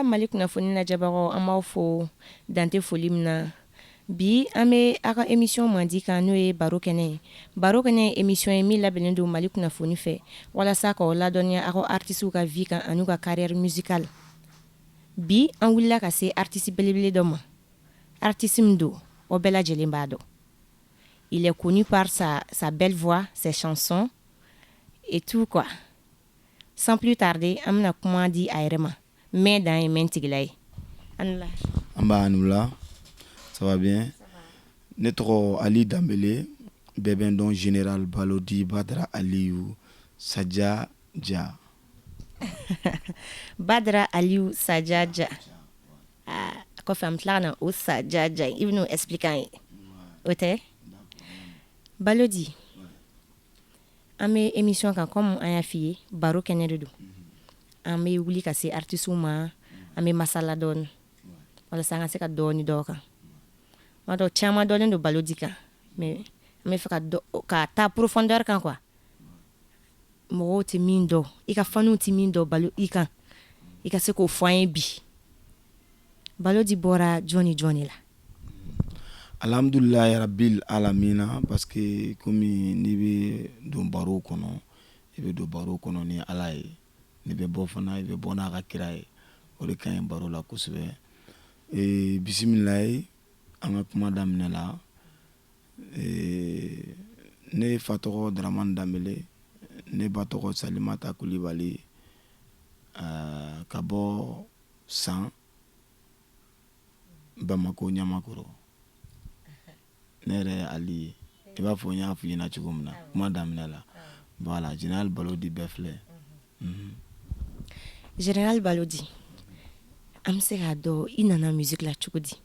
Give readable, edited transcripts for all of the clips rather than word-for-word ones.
Mali kunnafoni lajɛbagaw, an b'aw fo dan tɛ foli min na. Bi an bɛ aw ka émission mandi kan, n'o ye Baro kɛnɛ ye. Baro kɛnɛ ye émission ye min labɛnnen don Mali kunnafoni fɛ walasa k'aw ladɔnniya aw ka artistes ka vie kan an'u ka carrière musicale. Bi an wulila ka se artiste belebele dɔ ma, artiste min don, aw bɛɛ lajɛlen b'a dɔn. Il est connu par sa belle voix, ses chansons et tout quoi. Sans plus tarder, an bɛna kuma di a yɛrɛ ma. Mɛn dan ye mɛn tigila ye. An la. An b'a la, ça va bien. Ne tɔgɔ Ali Danbele, bɛɛ bɛ n dɔn Général Balodi Badara Aliyu Saja Ja. Badara Aliyu Saja Ja. Aa, kɔfɛ an bɛ tila ka na o Saja Ja, i bɛn'o expliquer an ye, o tɛ? Balodi, an bɛ émission kan, comme an y'a f'i ye, baro kɛnɛ de don. An bɛ wuli ka se artistes ma, an bɛ masala dɔɔni walasa an ka se ka dɔɔni dɔw kan. N b'a dɔn caman dɔnnen don Balodi kan, mais an bɛ fɛ ka dɔ ka taa profondeur kan quoi, mɔgɔw tɛ min dɔn, i ka faniw tɛ min dɔn Balo i kan, i ka se k'o fɔ an ye bi. Balodi bɔra jɔn ni jɔn de la? Alhamdulilayi rabil alamina, parce que komi n'i bɛ don baro kɔnɔ, i bɛ don baro kɔnɔ ni Ala ye, n'i bɛ bɔ fana, i bɛ bɔ n'a ka kira ye, o de ka ɲi baro la kosɛbɛ. Ee, bisimilayi, an ka kuma daminɛ la. Ee, ne fa tɔgɔ Dramani Danbele, ne ba tɔgɔ Salimata Kulibali, ka bɔ San Bamako Ɲamakɔrɔ. Ne yɛrɛ ye Ali ye, i b'a fɔ n y'a f'i ɲɛna cogo min na kuma daminɛ la. Voilà, Général Balodi bɛɛ filɛ. Général Balodi, an bɛ se k'a dɔn i nana musique la cogo di?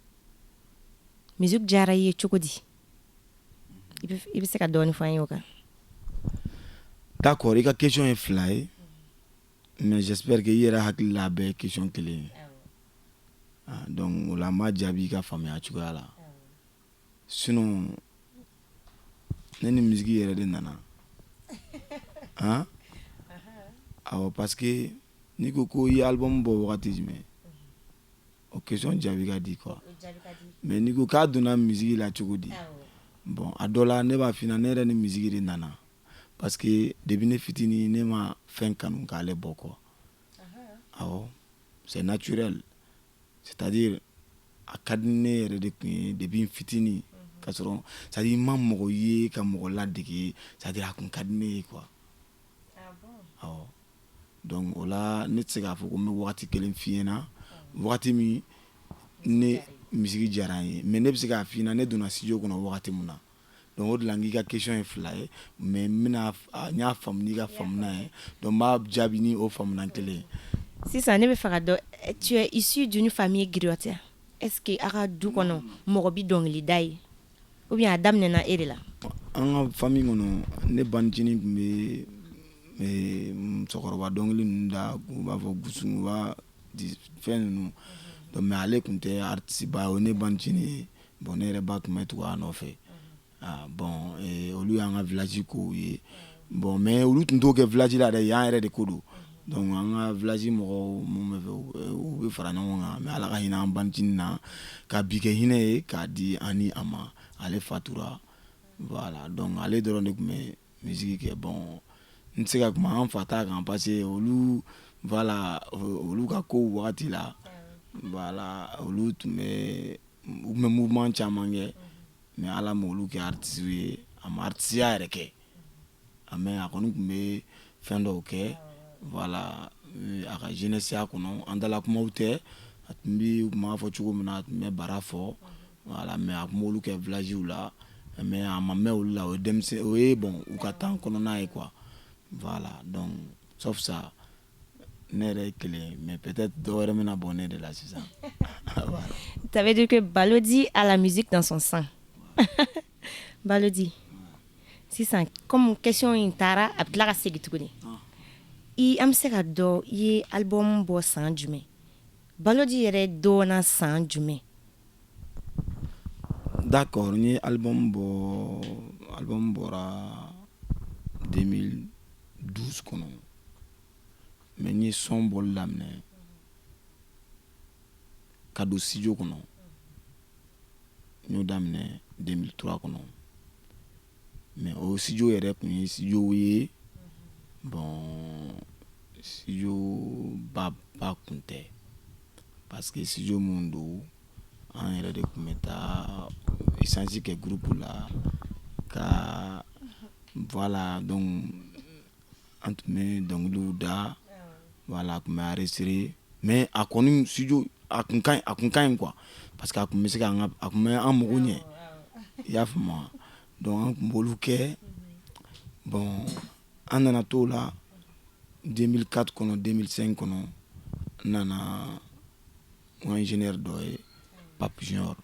Musique diyara i ye cogo di? I bɛ se ka dɔɔni fɔ an ye o kan? D'accord, i ka question ye fila ye, mais j'espère que i yɛrɛ hakili la a bɛɛ ye question kelen ye. Ah, donc o la n b'a jaabi i ka faamuya cogoya la. Sinon ne ni musique yɛrɛ de nana han. Awɔ, parce que n'i ko ko i ye album bɔ wagati jumɛn, o question jaabi ka di quoi. Mais n'i ko k'a donna musique la cogo di, bon, a dɔ la ne b'a f'i ɲɛna, ne yɛrɛ ni musique de nana, parce que depuis ne fitinin ne ma fɛn kanu k'ale bɔ quoi. Awɔ, c'est naturel, c'est-à-dire a ka di ne yɛrɛ de tun ye depuis n fitinin, ka sɔrɔ, c'est à dire n ma mɔgɔ ye ka mɔgɔ ladege, c'est à dire a kun ka di ne ye quoi. Awɔ, donc o la ne tɛ se k'a fɔ ko n bɛ wagati kelen f'i ɲɛna, wagati min ne musique diyara n ye, mais ne bɛ se k'a f'i ɲɛna ne donna studio kɔnɔ wagati min na. Donc o de la n k'i ka question ye fila ye, mais n bɛna, n y'a faamu n'i ka faamuna ye, donc n b'a jaabi ni o faamuna kelen ye. Sisan ne bɛ fɛ ka dɔn, tu es issu d'une famille griotte, est-ce que aw ka du kɔnɔ mɔgɔ bɛ dɔnkilida ye ou bien a daminɛna e de la? An ka famille kɔnɔ, ne banicinin tun bɛ musokɔrɔba dɔnkili ninnu da, u b'a fɔ gusunba fɛn ninnu. Donc mais ale tun tɛ artiste ba ye, o ye ne banicinin ye. Bon, ne yɛrɛ ba tun bɛ tugu a nɔfɛ. Ah bon, olu y'an ka village kow ye. Bon, mais olu tun t'o kɛ village la dɛ, yan yɛrɛ de ko don. Donc an ka village mɔgɔw mun bɛ fɛ, u bɛ fara ɲɔgɔn kan, mais Ala ka hinɛ an banicinin na ka bi kɛ hinɛ ye k'a di an ni a ma, ale fatura. Voilà, donc ale dɔrɔn de tun bɛ musique kɛ. Bon, n tɛ se ka kuma an fa ta kan, parce que olu, voilà, olu ka kow wagati la, voilà, olu tun bɛ, u tun bɛ mouvement caman kɛ, mais Ala ma olu kɛ artiste ye, a ma artisiya yɛrɛ kɛ, mais a kɔni tun bɛ fɛn dɔw kɛ. Voilà, a ka jeunesse ya kɔnɔ, an dala kumaw tɛ, a tun bɛ, u tun b'a fɔ cogo min na, a tun bɛ bara fɔ. Voilà, mais a tun b'olu kɛ village la, mais a ma mɛn olu la, o ye denmisɛn, o ye, bon, u ka temps kɔnɔna ye quoi. Voilà, donc sauf ça, ne yɛrɛ ye kelen, mais peut-être dɔ wɛrɛ bɛna bɔ ne de la sisan. Voilà. Ça veut dire que Balodi a la musique dans son sang. Balodi, sisan comme question in taara, a bɛ tila ka segin tuguni. I an bɛ se ka dɔn i ye album bɔ san jumɛn? Balodi yɛrɛ dɔnna san jumɛn? D'accord, n ye album bɔ, album bɔra 2012 kɔnɔ, mais n ye son bɔli daminɛ ka don studio kɔnɔ, n y'o daminɛ 2003 kɔnɔ. Mais o studio yɛrɛ tun ye studio ye, bon, studio ba ba tun tɛ, parce que studio mun don, an yɛrɛ de tun bɛ taa essence kɛ groupe la ka, voilà. Donc an tun bɛ dɔnkiliw da, voilà, a tun bɛ enregistrer. Mais a kɔni studio a kun ka ɲi, a kun ka ɲi quoi, parce que a tun bɛ se k'an ka, a tun bɛ an mago ɲɛ, i y'a faamu wa? Donc an tun b'olu kɛ. Bon, an nana t'o la 2004 kɔnɔ, 2005 kɔnɔ, n nana n ka ingénieur dɔ ye, Pape Junior.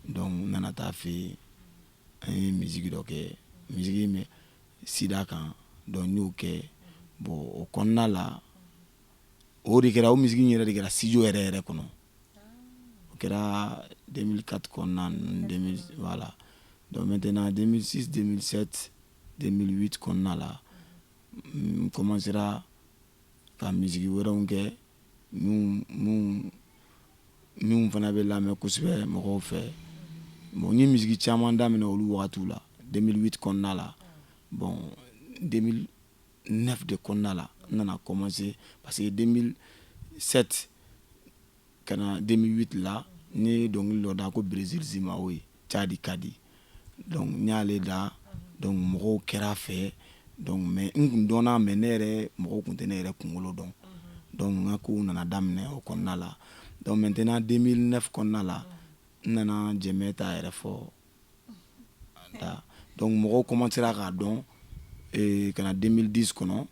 Donc n nana taa fɛ yen, an ye musique dɔ kɛ, musique bɛ sida kan. Donc n y'o kɛ. Bon, o kɔnɔna la, o de kɛra, o musique in yɛrɛ de kɛra studio yɛrɛ yɛrɛ kɔnɔ. O kɛra 2004 kɔnɔna ninnu, 2000, voilà. Donc maintenant 2006, 2007, 2008 kɔnɔna la, n commencera ka musique wɛrɛw kɛ minnu fana bɛ lamɛn kosɛbɛ mɔgɔw fɛ. Bon, n ye musique caman daminɛ olu wagatiw la, 2008 kɔnɔna la. Bon, 2009 de kɔnɔna la, n nana commencer, parce que 2007 ka na 2008 la, n ye dɔnkili dɔ da ko Brésil Zimbabwe Tchad Kadi. Donc n y'ale da, donc mɔgɔw kɛra fɛ. Donc mais n kun dɔnna, mais ne yɛrɛ, mɔgɔw kun tɛ ne yɛrɛ kunkolo dɔn. Donc n ka kow nana daminɛ o kɔnɔna la. Donc maintenant 2009 kɔnɔna la, n nana Jɛmɛ ta yɛrɛ fɔ da. Donc mɔgɔw commencera k'a dɔn ka na 2010 kɔnɔ,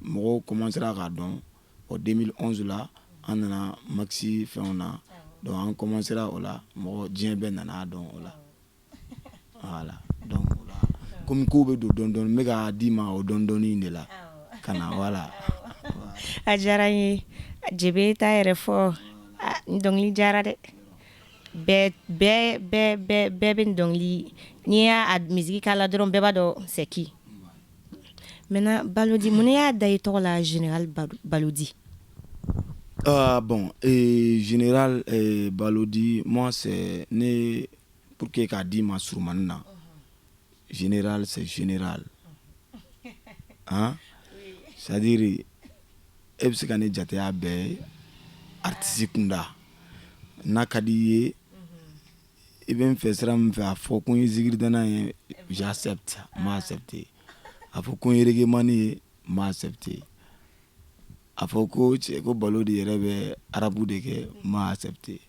mɔgɔw commencera k'a dɔn. Bon, 2011 la, an nana maxi fɛnw na. Donc an commencera o la, mɔgɔ diɲɛ bɛɛ nana dɔn o la, voilà. Donc o la, komi kow bɛ don dɔɔni dɔɔni, n bɛ k'a d'i ma o dɔɔni dɔɔni de la ka na, voilà. A diyara n ye. Jebe t'a yɛrɛ fɔ, nin dɔnkili diyara dɛ. Bɛɛ bɛɛ bɛɛ bɛɛ bɛɛ bɛ nin dɔnkili, n'i y'a musique k'a la dɔrɔn, bɛɛ b'a dɔn c'est qui. Maintenant Balodi, mun y'a da i tɔgɔ la, Général Balodi? Bon, et Général Balodi, moi c'est ne, pour que k'a d'i ma surumani na, général c'est général, hein? C'est-à-dire e bɛ se ka ne jateya bɛɛ ye artiste kunda. N'a ka di i ye, i bɛ n fɛ sira min fɛ, a fɔ ko n ye zikiridana ye, j'accepte, n b'a accepter. A fɔ ko n ye reggaeman ye, n b'a accepter. A fɔ ko cɛ ko Balodi yɛrɛ bɛ rap de kɛ, n b'a accepter.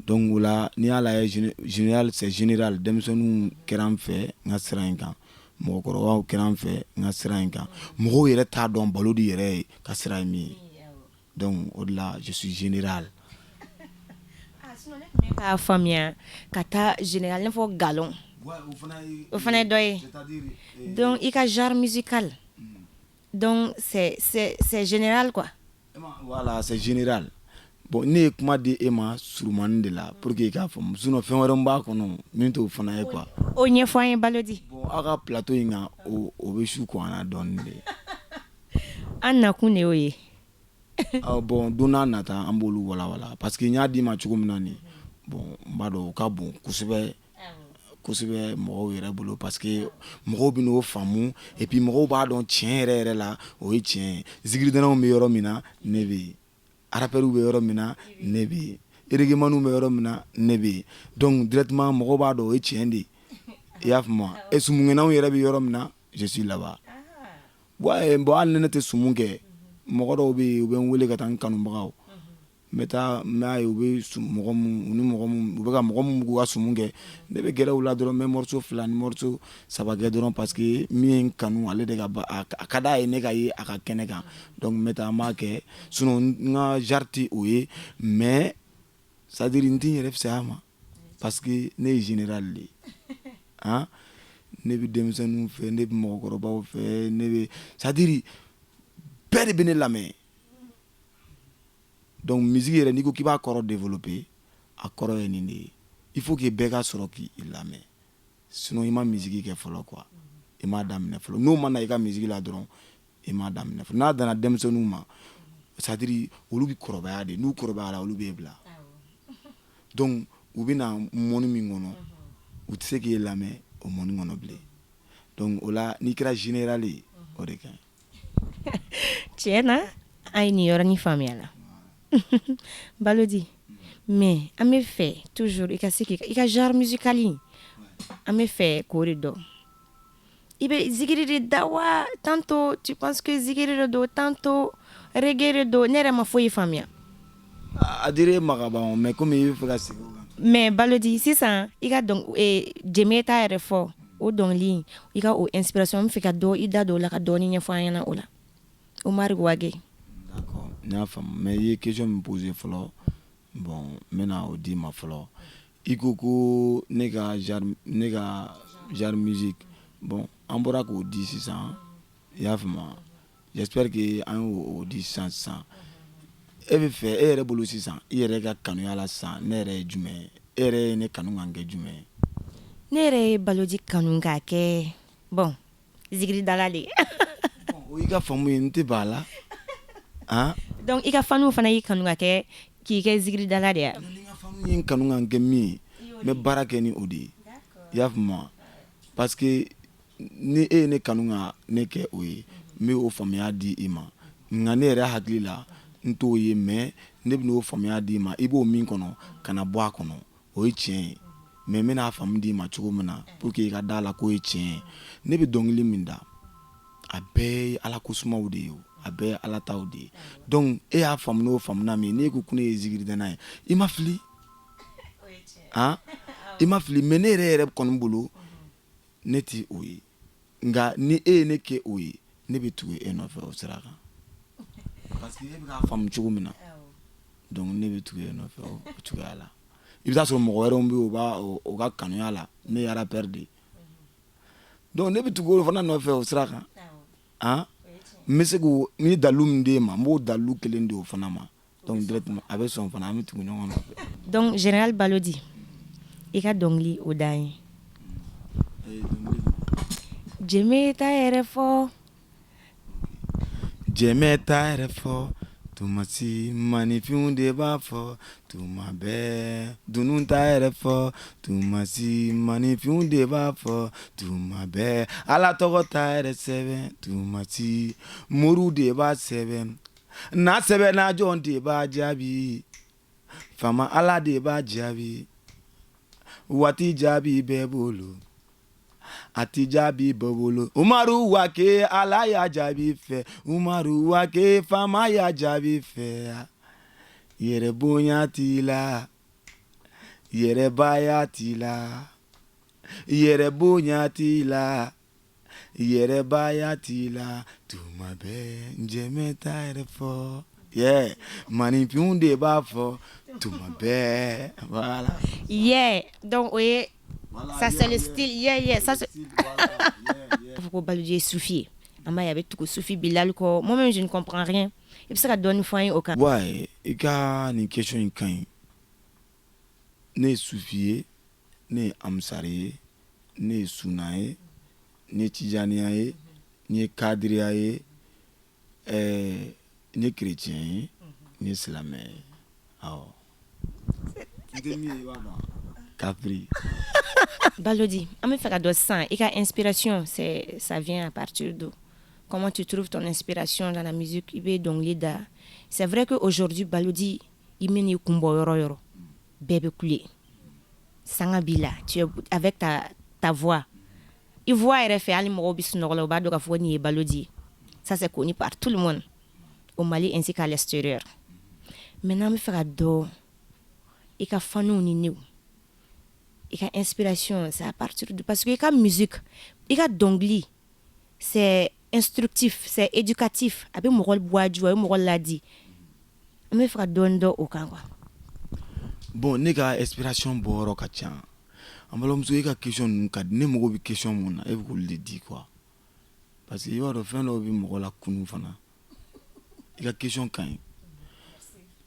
Donc o la, n'i y'a lajɛ, général c'est général. Denmisɛnninw kɛra n fɛ n ka sira in kan, mɔgɔkɔrɔbaw kɛra n fɛ n ka sira in kan, mɔgɔw yɛrɛ t'a dɔn Balodi yɛrɛ ye ka sira ye min ye. Donc o de la, je suis général. K'a faamuya ka taa général, ne fɔ galon, o fana ye dɔ ye. Donc i ka genre musical, donc c'est général quoi. Voilà, c'est général. Bon, ne ye kuma di e ma surumani de la pour que i k'a faamu, sinon fɛn wɛrɛ b'a kɔnɔ min t'o fana ye quoi. O ɲɛfɔ an ye, Balodi. Bon, aw ka plateau in kan, o bɛ su ko an na dɔɔni de. An nakun de y'o ye. Bon, don n'a nata, an b'olu walawala, parce que n y'a d'i ma cogo min na nin. Bon, n b'a dɔn o ka bon kosɛbɛ kosɛbɛ mɔgɔw yɛrɛ bolo, parce que mɔgɔw bɛ n'o faamu, et puis mɔgɔw b'a dɔn tiɲɛ yɛrɛ yɛrɛ la, o ye tiɲɛ ye. Zikiridanaw bɛ yɔrɔ min na, ne bɛ yen. Rappeurs bɛ yɔrɔ min na, ne bɛ yen. Reggaemanw bɛ yɔrɔ min na, ne bɛ yen. Donc directement mɔgɔw b'a dɔn o ye tiɲɛ de ye, i y'a faamu wa? Et sumukɛnɛw yɛrɛ bɛ yɔrɔ min na, je suis là-bas. Bon, hali ni ne tɛ sumu kɛ, mɔgɔ dɔw bɛ yen, u bɛ n wele ka taa, n kanubagaw, n bɛ taa, n b'a ye u bɛ mɔgɔ mun u ni mɔgɔ mun u bɛ ka mɔgɔ mun k'u ka sumu kɛ, ne bɛ gɛrɛ u la dɔrɔn, n bɛ morceau 2 ni morceau 3 kɛ dɔrɔn, parce que min ye n kanu, ale de ka a ka d'a ye ne ka ye a ka kɛnɛ kan. Donc n bɛ taa, n b'a kɛ. Sinon n ka genre tɛ o ye, mais c'est à dire n tɛ n yɛrɛ fisaya ma, parce que ne ye général de ye, han. Ne bɛ denmisɛnninw fɛ, ne bɛ mɔgɔkɔrɔbaw fɛ, ne bɛ, c'est à dire bɛɛ de bɛ ne lamɛn. Donc musique yɛrɛ, n'i ko k'i b'a kɔrɔ développer, a kɔrɔ ye nin de ye: il faut que bɛɛ ka sɔrɔ k'i lamɛn, sinon i ma musique kɛ fɔlɔ quoi, i m'a daminɛ fɔlɔ. N'o ma na i ka musique la dɔrɔn, i m'a daminɛ fɔlɔ. N'a danna denmisɛnninw ma, C'est à dire olu bɛ kɔrɔbaya de, n'u kɔrɔbayara, olu b'e bila. Donc u bɛna mɔni min kɔnɔ, u tɛ se k'e lamɛn o mɔni kɔnɔ bilen. Donc o la, n'i kɛra général ye, o de ka ɲi. Tiɲɛ na, an ye nin yɔrɔnin faamuya la, Balodi. Mais an bɛ fɛ toujours i ka se k'i i ka genre musical in, an bɛ fɛ k'o de dɔn. I bɛ zikiri de da wa? Tantôt tu penses que zikiri de don, tantôt reggae de don. Ne yɛrɛ ma foyi faamuya. A dir'e ma ka ban, mais komi i bɛ fɛ ka segin o kan. Mais Balodi, sisan i ka dɔn jɛmɛ ta yɛrɛ fɔ, o dɔnkili, i ka o inspiration, an bɛ fɛ ka dɔ i da don o la, ka dɔɔni ɲɛfɔ an ɲɛna o la, Umaru Wage. D'accord, n y'a faamu. Mais i ye question min posé fɔlɔ, bon, n bɛna o d'i ma fɔlɔ. I ko ko ne ka genre musique, bon, an bɔra k'o di sisan, i y'a faamu? J'espère que an y'o di sisan. Sisan e bɛ fɛ, e yɛrɛ bolo sisan, i yɛrɛ ka kanuya la sisan, ne yɛrɛ ye jumɛn ye? E yɛrɛ ye ne kanu ka kɛ jumɛn ye? Ne yɛrɛ ye Balodi kanu k'a kɛ, bon, zikiridala de ye. O y'i ka faamu ye, n tɛ ban a la han. Donc i ka faniw fana y'i kanu ka kɛ k'i kɛ zikiridala de ye? Ni n ka fanu ye n kanu ka kɛ min ye, n bɛ baara kɛ ni o de ye, i y'a faamu? Parce que ni e ye ne kanu ka ne kɛ o ye, n bɛ o faamuya di i ma. Nka ne yɛrɛ hakili la, n t'o ye, mais ne bɛ n'o faamuya d'i ma. I b'o min kɔnɔ, kana bɔ a kɔnɔ, o ye tiɲɛ ye. Mais n bɛna faamu d'i ma cogo min na pour que i ka da la k'o ye tiɲɛ ye, ne bɛ dɔnkili min da, a bɛɛ ye Ala ko sumaw de ye, o a bɛɛ ye Ala taw de ye. Donc e y'a faamu n'o faamuna min ye, n'e ko ko ne ye zikiridana ye, i ma fili han, i ma fili. Mais ne yɛrɛ kɔni bolo, ne ti o ye. Nka ni e ye ne kɛ o ye, ne bɛ tugu e nɔfɛ o sira kan, parce que e bɛ k'a faamu cogo min na, donc ne bɛ tugu e nɔfɛ o cogoya la. I bɛ taa sɔrɔ mɔgɔ wɛrɛw bɛ yen, o b'a o ka kanuya la, ne ye rappeur de ye, donc ne bɛ tugu o fana nɔfɛ o sira kan han. N bɛ se k'o, n ye dalilu min d'e ma, n b'o dalilu kelen di o fana ma. Donc directement a bɛ sɔn fana, an bɛ tugu ɲɔgɔn nɔfɛ. Donc général Balodi, i ka dɔnkili o d'an ye. Jɛmɛ ta yɛrɛ fɔ. Jɛmɛ ta yɛrɛ fɔ tuma si, maninfinw de b'a fɔ tuma bɛɛ. Dunun ta yɛrɛ fɔ tuma si, maninfinw de b'a fɔ tuma bɛɛ. Ala tɔgɔ ta yɛrɛ sɛbɛn tuma si, moriw de b'a sɛbɛn. N'a sɛbɛnna, jɔn de b'a jaabi? Faama Ala de b'a jaabi. Waati jaabi bɛɛ bolo, a ti jaabi bɛɛ bolo. Umaru Wake, Ala y'a jaabi fɛ. Umaru Wake, faama y'a jaabi fɛ. Yɛrɛ bonya t'i la, yɛrɛbaya t'i la, yɛrɛ bonya t'i la, yɛrɛbaya t'i la tuma bɛɛ. Njɛmɛ t'a yɛrɛ fɔ, yeah, maninfinw de b'a fɔ tuma bɛɛ, voilà. Yeah, donc o ye, ça c'est le style, yeah, ça c'est fɔ ko Balodi ye sufi ye. An b'a ye a bɛ tugu sufi Bilal kɔ. Moi-même, je ne comprends rien. I bɛ se ka dɔɔni fɔ an ye o kan? Ouais, i ka nin question in ka ɲi. Ne ye sufi ye, ne ye amusari ye, ne ye suna ye, ne ye tijaniya ye, n ye kadiriya ye, n ye chrétien ye, n ye silamɛ ye. Awɔ, n tɛ min ye, i b'a dɔn, kafiri. Balodi, an bɛ fɛ ka dɔn sisan, i ka inspiration, c'est ça vient à partir d'où? Comment tu trouves ton inspiration dans la musique? I bɛ dɔnkili da. C'est vrai que aujourd'hui, Balodi, i man'i kun bɔ yɔrɔ yɔrɔ, bɛɛ bɛ kule, sanga b'i la. Tu es avec ta voix, i voix yɛrɛ fɛ, hali mɔgɔw bɛ sunɔgɔ la, u b'a dɔn k'a fɔ nin ye Balodi ye. Ça, c'est connu par tout le monde au Mali ainsi qu'à l'extérieur. Maintenant, an bɛ fɛ ka dɔn i ka faniw ni new, i ka inspiration, c'est à partir de, parce que i ka musique, i ka dɔnkili, c'est instructif, c'est éducatif, a bɛ mɔgɔ waaju, a bɛ mɔgɔ ladi. An bɛ fɛ ka dɔɔni dɔn o kan quoi. Bon, ne ka inspiration bɔyɔrɔ ka ca. An balimamuso, e ka question ninnu ka di ne. Mago bɛ question mun na, e bɛ k'olu de di quoi, parce que i b'a dɔn, fɛn dɔw bɛ mɔgɔ la kunu fana. I ka question ka ɲi.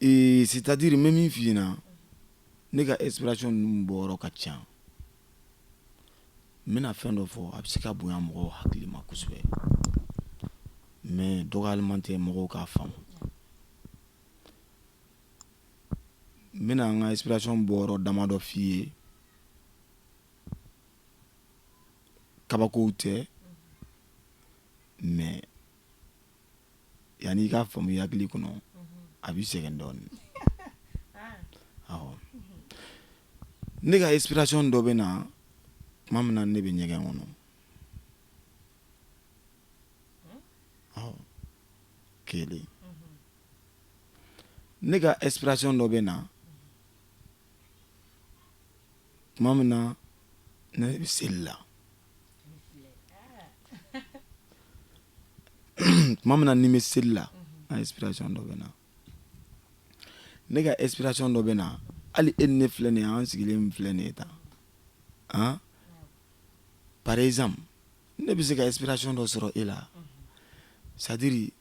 Et c'est à dire, n bɛ min f'i ɲɛna, ne ka inspiration ninnu bɔyɔrɔ ka ca. N bɛna fɛn dɔ fɔ, a bɛ se ka bonya mɔgɔw hakili ma kosɛbɛ, mais dɔgɔyalima tɛ, mɔgɔw k'a faamu. N bɛna n ka inspiration bɔyɔrɔ damadɔ f'i ye. Kabakow tɛ, mais yanni i k'a faamu i hakili kɔnɔ, a b'i sɛgɛn dɔɔnin. Awɔ, ne ka inspiration dɔ bɛ na tuma min na ne bɛ ɲɛgɛn kɔnɔ. Awɔ, kelen. Ne ka inspiration dɔ bɛ na tuma min na ne bɛ seli la. Tuma min na ni n bɛ seli la, n ka inspiration dɔ bɛ na. Ne ka inspiration dɔ bɛ na, hali e ni ne filɛ nin ye, an sigilen filɛ nin ye tan, han, par exemple ne bɛ se ka inspiration dɔ sɔrɔ e la, c'est à dire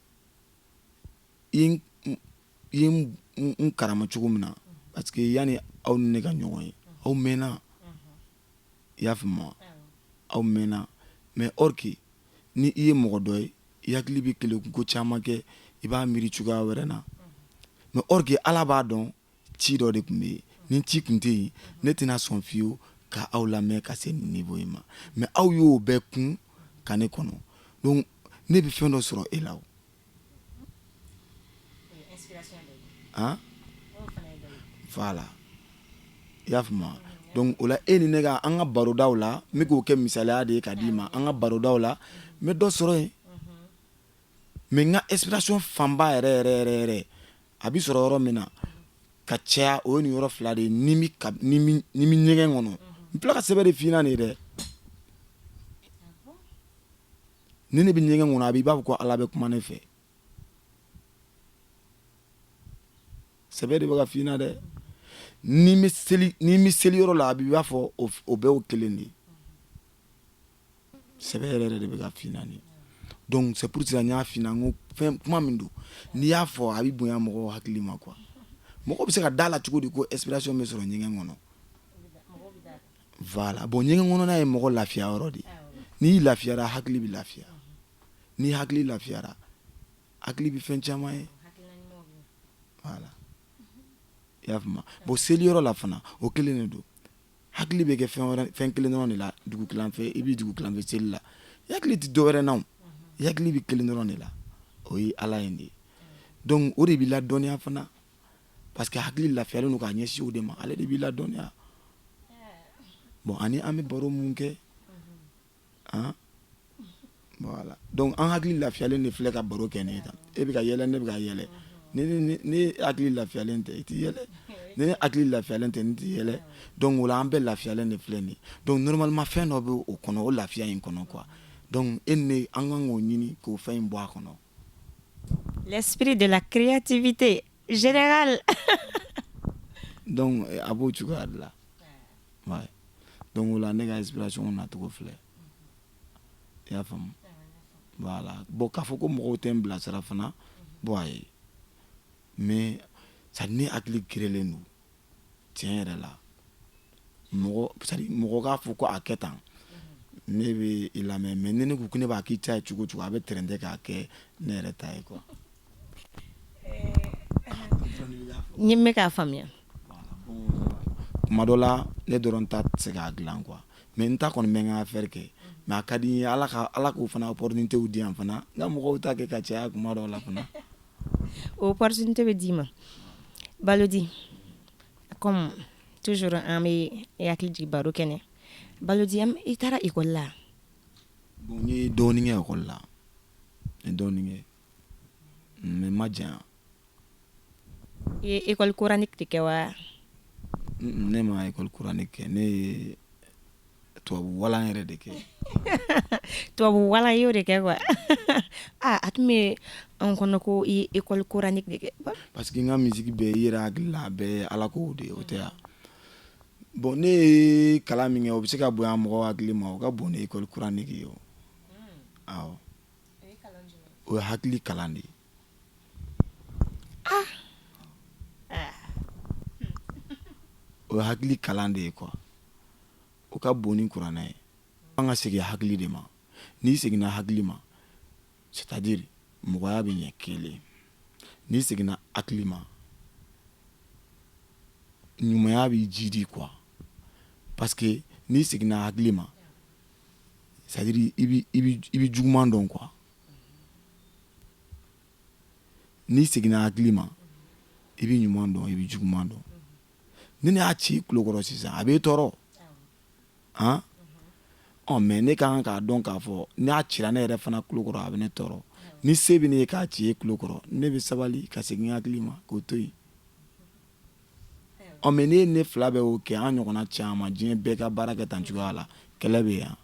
i ye n karama cogo min na, parce que yanni aw ni ne ka ɲɔgɔn ye, aw mɛnna, i y'a faamu wa? Aw mɛnna, mais or que ni i ye mɔgɔ dɔ ye, i hakili bɛ keleku ko caman kɛ, i b'a miiri cogoya wɛrɛ na, mais or que Ala b'a dɔn ci dɔ de tun bɛ yen. Ni ci tun tɛ yen, ne tɛna sɔn fiyewu ka aw lamɛn ka se nin niveau in ma, mais aw y'o bɛɛ kun ka ne kɔnɔ. Donc ne bɛ fɛn dɔ sɔrɔ e la o. Han, voilà, i y'a faamu wa? Donc o la, e ni ne ka an ka barodaw la, n bɛ k'o kɛ misaliya de ye ka d'i ma. An ka barodaw la, n bɛ dɔ sɔrɔ yen, mais n ka inspiration fanba yɛrɛ yɛrɛ yɛrɛ yɛrɛ, a bɛ sɔrɔ yɔrɔ min na ka caya, o ye nin yɔrɔ fila de ye. Ni n bɛ ɲɛgɛn kɔnɔ, n filɛ ka sɛbɛn de f'i ɲɛna nin ye dɛ. Ni ne bɛ ɲɛgɛn kɔnɔ, a b'i b'a fɔ ko Ala bɛ kuma ne fɛ. Sɛbɛ de bɛ ka f'i ɲɛna dɛ. Ni n bɛ seli, ni n bɛ seli yɔrɔ la, a b'i b'a fɔ o bɛɛ o kelen de ye. Sɛbɛ yɛrɛ yɛrɛ de bɛ ka f'i ɲɛna nin. Donc c'est pour cela n y'a f'i ɲɛna, n ko fɛn kuma min don, n'i y'a fɔ, a bɛ bonya mɔgɔw hakili ma quoi. Mɔgɔ bɛ se ka da la cogo di ko inspiration bɛ sɔrɔ ɲɛgɛn kɔnɔ? Voilà, bon, ɲɛgɛn kɔnɔna ye mɔgɔ lafiya yɔrɔ de ye. N'i lafiyara, hakili bɛ lafiya. Ni hakili lafiyara, hakili bɛ fɛn caman ye. Voilà, i y'a faamu? Bon, seliyɔrɔ la fana, o kelen de don. Hakili bɛ kɛ fɛn wɛrɛ, fɛn kelen dɔrɔn de la. Dugu kilanfɛ, i bɛ dugu kilanfɛ seli la, i hakili tɛ dɔ wɛrɛ na o, i hakili bɛ kelen dɔrɔn de la, o ye Ala ye de ye. Donc o de b'i ladɔnniya fana, parce que hakili lafiyalen don k'a ɲɛsin o de ma, ale de b'i ladɔnniya. Bon, ani an bɛ baro mun kɛ, han, voilà. Donc an hakili lafiyalen de filɛ ka baro kɛ nin ye tan. E bɛ ka yɛlɛ, ne bɛ ka yɛlɛ. Ni hakili lafiyalen tɛ, i tɛ yɛlɛ. Ni ne hakili lafiyalen tɛ, ne tɛ yɛlɛ. Donc o la, an bɛɛ lafiyalen de filɛ nin ye. Donc normalement fɛn dɔ bɛ o kɔnɔ, o lafiya in kɔnɔ quoi. Donc e ni ne, an kan k'o ɲini k'o fɛn in bɔ a kɔnɔ. L'esprit de la créativité générale. Donc a b'o cogoya de la, ouais. Donc o la, ne ka inspiration nacogo filɛ, i y'a faamu? Voilà. Bon, k'a fɔ ko mɔgɔw tɛ n bilasira fana, bon, ayi, mais c'est à dire ne hakili gerelen don tiɲɛ yɛrɛ la. Mɔgɔ, c'est à dire mɔgɔ k'a fɔ ko a kɛ tan, ne bɛ i lamɛn, mais ni ne ko ko ne b'a k'i ta ye cogo o cogo, a bɛ tɛrɛntɛ k'a kɛ ne yɛrɛ ta ye quoi. N bɛ k'a faamuya. Kuma dɔ la, ne dɔrɔn ta tɛ se k'a dilan quoi, mais n ta kɔni bɛ n ka affaire kɛ, mais a ka di n ye, Ala ka, Ala k'o fana opportunité di yan fana, n ka mɔgɔw ta kɛ ka caya kuma dɔw la fana. O opportunité bɛ d'i ma. Balodi, comme toujours, an bɛ i hakili jigin baro kɛnɛ. Balodi, i taara école la? Bon, n ye dɔɔnin kɛ école la, n ye dɔɔnin kɛ, mais n ma janya. I ye école coranique de kɛ wa? Ne ma école coranique kɛ, ne ye tubabu walan yɛrɛ de kɛ. Tubabu walan, i y'o de kɛ quoi. Ah, a tun bɛ an kɔnɔ ko i ye école coranique de kɛ. Parce que n ka musique bɛɛ, i yɛrɛ hakili la, a bɛɛ ye Ala kow de ye, o tɛ wa? Bon, ne ye kalan min kɛ, o bɛ se ka bonya mɔgɔw hakili ma, o ka bon ni école coranique ye o. Awɔ, o ye hakili kalan de ye. Ah. O ye hakili kalan de ye quoi, o ka bon ni kuranɛ ye. An ka segin hakili de ma. N'i seginna hakili ma, c'est à dire mɔgɔya bɛ ɲɛ kelen. N'i seginna hakili ma, Ɲumanya b'i jidi quoi, parce que n'i seginna hakili ma, c'est à dire i bɛ juguman dɔn quoi. N'i seginna hakili ma, i bɛ ɲuman dɔn, i bɛ juguman dɔn. Ni ne y'a ci i tulo kɔrɔ sisan, a b'e tɔɔrɔ han. Ɔ mais ne ka kan k'a dɔn k'a fɔ n'a cira ne yɛrɛ fana tulo kɔrɔ, a bɛ ne tɔɔrɔ. Ni se bɛ ne ye k'a ci e tulo kɔrɔ, ne bɛ sabali ka segin hakili ma k'o to yen. Ɔ mais ne ne fila bɛ o kɛ, an ɲɔgɔnna caman, diɲɛ bɛɛ ka baara kɛ tan cogoya la, kɛlɛ bɛ yan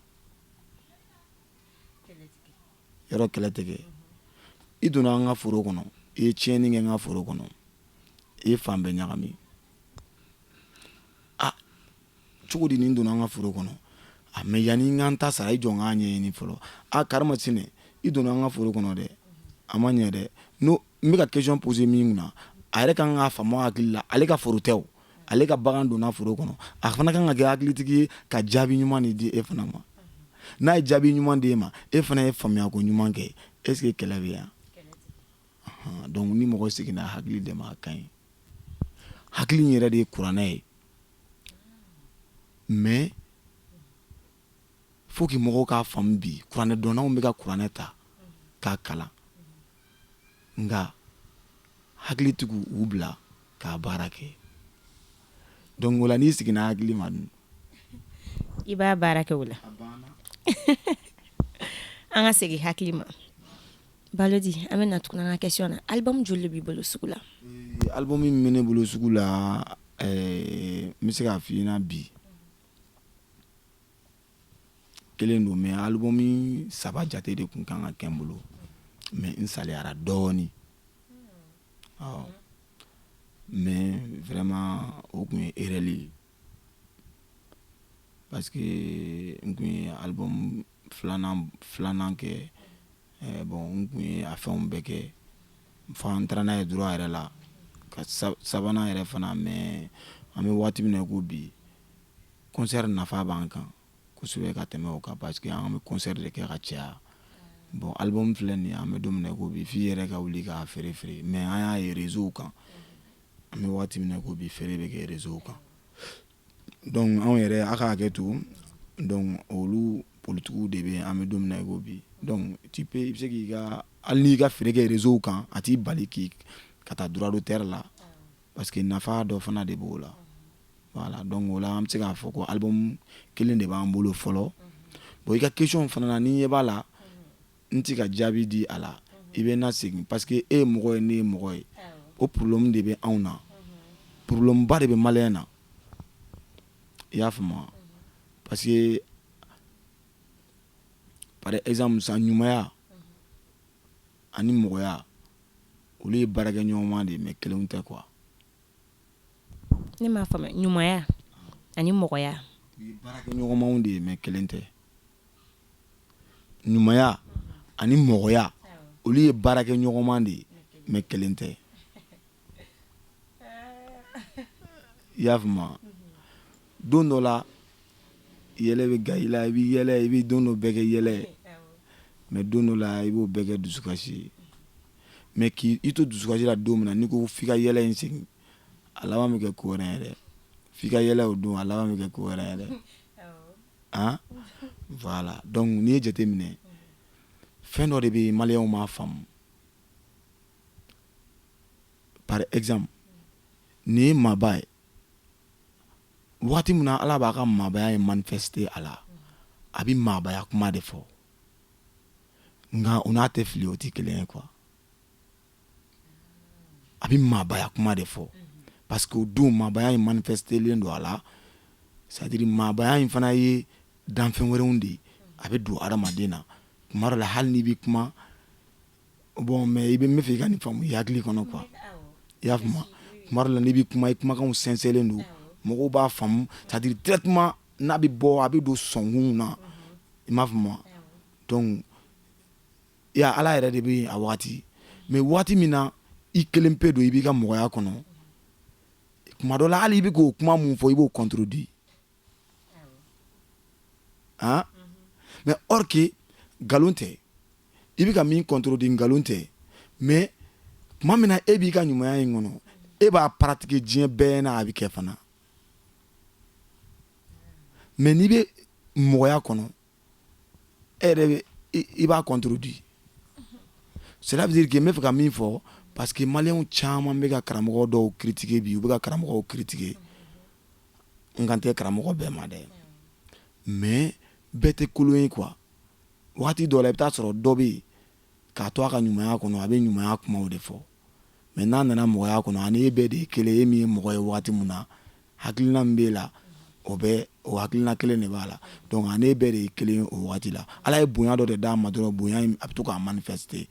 yɔrɔ, kɛlɛ tɛ kɛ. I donna an ka foro kɔnɔ, i ye tiɲɛni kɛ n ka foro kɔnɔ, i ye fan bɛɛ ɲagami. A cogo di nin donna an ka foro kɔnɔ? A mais yanni n ka n ta sara, i jɔ n k'a ɲɛɲini fɔlɔ. A karimasina, i donna an ka foro kɔnɔ dɛ, a ma ɲɛ dɛ. N'o n bɛ ka question poser min kunna, a yɛrɛ kan k'a faamu hakili la, ale ka foro tɛ o, ale ka bagan donna foro kɔnɔ. A fana kan ka kɛ hakilitigi ye ka jaabi ɲuman de di e fana ma. N'a ye jaabi ɲuman di e ma, e fana ye faamuyako ɲuman kɛ, est ce que kɛlɛ bɛ yan? Donc ni mɔgɔ seginna hakili de ma, a ka ɲi. Hakili in yɛrɛ de ye kuranɛ ye. Mais faut que mɔgɔw k'a faamu bi, kuranɛ dɔnnaw bɛ ka kuranɛ ta k'a kalan, nka hakilitigiw u bila k'a baara kɛ. Donc o la, n'i seginna hakili ma dun, i b'a baara kɛ o la. An ka segin hakili ma. Balodi, an bɛ na tuguni an ka question na. Album joli de b'i bolo sugu la? Album min bɛ ne bolo sugu la, n bɛ se k'a f'i ɲɛna bi, kelen don, mais album saba jate de tun kan ka kɛ n bolo, mais n saliyara dɔɔnin. Ɔ mais vraiment o tun ye erreur ye, parce que n tun ye album filanan kɛ. Bon, n tun ye a fɛnw bɛɛ kɛ fo an taara n'a ye droit yɛrɛ la ka sabanan yɛrɛ fana. Mais an bɛ waati min na i ko bi, concert nafa b'an kan kosɛbɛ ka tɛmɛ o kan, parce que an bɛ concert de kɛ ka caya. Bon, album filɛ nin ye, an bɛ don min na i ko bi, f'i yɛrɛ ka wuli k'a feere feere. Mais an y'a ye réseau kan, an bɛ waati min na i ko bi, feere bɛ kɛ réseau kan. Donc anw yɛrɛ, a ka hakɛ to, donc olu politigiw de bɛ yen, an bɛ don min na i ko bi. Donc tu peux, i bɛ se k'i ka, hali n'i ka feere kɛ réseau kan, a t'i bali k'i ka taa droit d'auteur la, parce que nafa dɔ fana de b'o la. Voilà, donc o la an bɛ se k'a fɔ ko album kelen de b'an bolo fɔlɔ. Bon, i ka question fana na, ni ɲɛ b'a la n ti ka jaabi di a la, i bɛ na segin, parce que e ye mɔgɔ ye, ne ye mɔgɔ ye. O problème de bɛ anw na, problème ba de bɛ malien na, i y'a faamu wa? Parce que par exemple sisan, ɲumanya ani mɔgɔya, olu ye baarakɛɲɔgɔnma de ye, mais kelenw tɛ quoi. Ne m'a faamuya, ɲumanya ani mɔgɔya? U ye baarakɛɲɔgɔnmaw de ye, mais kelen tɛ. Ɲumanya ani mɔgɔya, olu ye baarakɛɲɔgɔnma de ye, mais kelen tɛ, i y'a faamu? Don dɔ la yɛlɛ bɛ ga i la, i bɛ yɛlɛ, i bɛ don dɔ bɛɛ kɛ yɛlɛ ye, mais don dɔ la i b'o bɛɛ kɛ dusukasi ye. Mais k'i to dusukasi la don min na, n'i ko f'i ka yɛlɛ in segin, a laban bɛ kɛ ko wɛrɛ ye dɛ. F'i ka yɛlɛ o don, a laban bɛ kɛ ko wɛrɛ ye dɛ. Han, voilà. Donc n'i ye jateminɛ, fɛn dɔ de bɛ yen, maliyɛnw m'a faamu. Par exemple, nin ye maaba ye, waati min na Ala b'a ka maabaya ye manifester a la, a bɛ maabaya kuma de fɔ, nka o n'a tɛ fili, o tɛ kelen ye quoi. A bɛ maabaya kuma de fɔ parce que o don maabaya in manifestelen don a la. C'est à dire maabaya in fana ye danfɛn wɛrɛw de ye, a bɛ don adamaden na tuma dɔ la, hali n'i bɛ kuma. Bon, mais i bɛ n bɛ fɛ i ka nin faamu i hakili kɔnɔ quoi, i y'a faamu? Tuma dɔ la n'i bɛ kuma, i kumakanw sɛnsɛnlen don, mɔgɔw b'a faamu, c'est à dire directement n'a bɛ bɔ, a bɛ don sɔnkun na, i m'a faamu? Donc ya Ala yɛrɛ de bɛ yen a waati. Mais waati min na i kelen pe don, i b'i ka mɔgɔya kɔnɔ, tuma dɔ la hali i bɛ k'o kuma mun fɔ, i b'o contredit han. Mais or que nkalon tɛ, i bɛ ka min contredit nkalon tɛ. Mais tuma min na e b'i ka ɲumanya in kɔnɔ, e b'a pratiquer diɲɛ bɛɛ n'a, a bɛ kɛ fana. Mais n'i bɛ mɔgɔya kɔnɔ, e yɛrɛ bɛ i b'a contredit. Cela veut dire que n bɛ fɛ ka min fɔ, parce que maliyɛnw caman bɛ ka karamɔgɔ dɔw critiquer bi, u bɛ ka karamɔgɔw critiquer. N kan tɛ karamɔgɔ bɛɛ ma dɛ, mais bɛɛ tɛ kolon ye quoi. Waati dɔ la, i bɛ taa sɔrɔ dɔ bɛ yen, k'a to a ka ɲumanya kɔnɔ, a bɛ ɲumanya kumaw de fɔ. Mais n'a nana mɔgɔya kɔnɔ, ani e bɛɛ de ye kelen ye. E min ye mɔgɔ ye, waati min na hakilina min b'e la, o bɛ o hakilina kelen de b'a la. Donc ani e bɛɛ de ye kelen ye o waati la. Ala ye bonya dɔ de d'a ma dɔrɔn, bonya in, a bɛ to k'a manifester,